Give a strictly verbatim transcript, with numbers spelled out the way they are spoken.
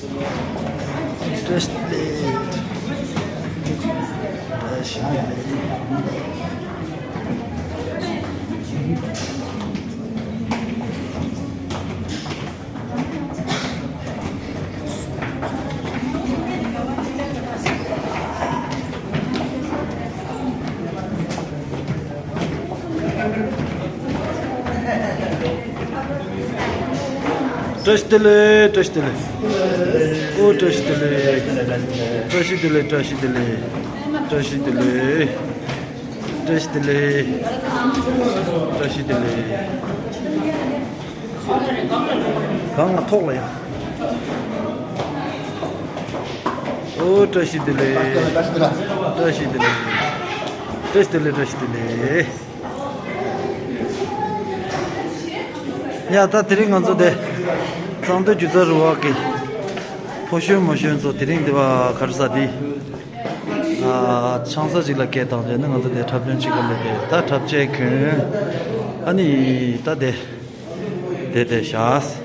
བཀྲ་ཤིས་བདེ་ལེགས། བཀྲ་ཤིས་བདེ་ལེགས། བཀྲ་ཤིས་བདེ་ལེགས། བཀྲ་ཤིས་བདེ་ལེགས། ཨོ་བཀྲ་ཤིས་བདེ་ལེགས། བཀྲ་ཤིས་བདེ་ལེགས། བཀྲ་ཤིས་བདེ་ལེགས། བཀྲ་ཤིས་བདེ་ལེགས། བཀྲ་ཤིས་བདེ་ལེགས། བཀྲ་ཤིས་བདེ་ལེགས། གང་ལ་ཐོག་ལ་ཡ། ཨོ་བཀྲ་ཤིས་བདེ་ལེགས། བཀྲ་ཤིས་བདེ་ལེགས། བཀྲ་ཤིས་བདེ་ལེགས། བཀྲ་ཤིས་བདེ་ལེགས། ཡ་ད་དེ་རིང་ང་ཚོ་དེ་གཙང་སྟོད་སྒྱུ་རྩལ་རུ་ཁག་གི་ཕོ་གཞོན་མོ་གཞོན་ཚོ་དེ་རིང་དེ་བ་ག་རེ་ཟ་དེ་ཨ་ཆང་ས་ཅིག་ལ་སྐད་བཏང་བྱས་ནས་ང་ཚོ་དེ་འཁྲབ་སྟོན་བྱེད་གི་ལས་དེ་ད་འཁྲབ་ཆས་གྱོན། ཨ་ནི་ད་དེ་དེ་དེ་བཞག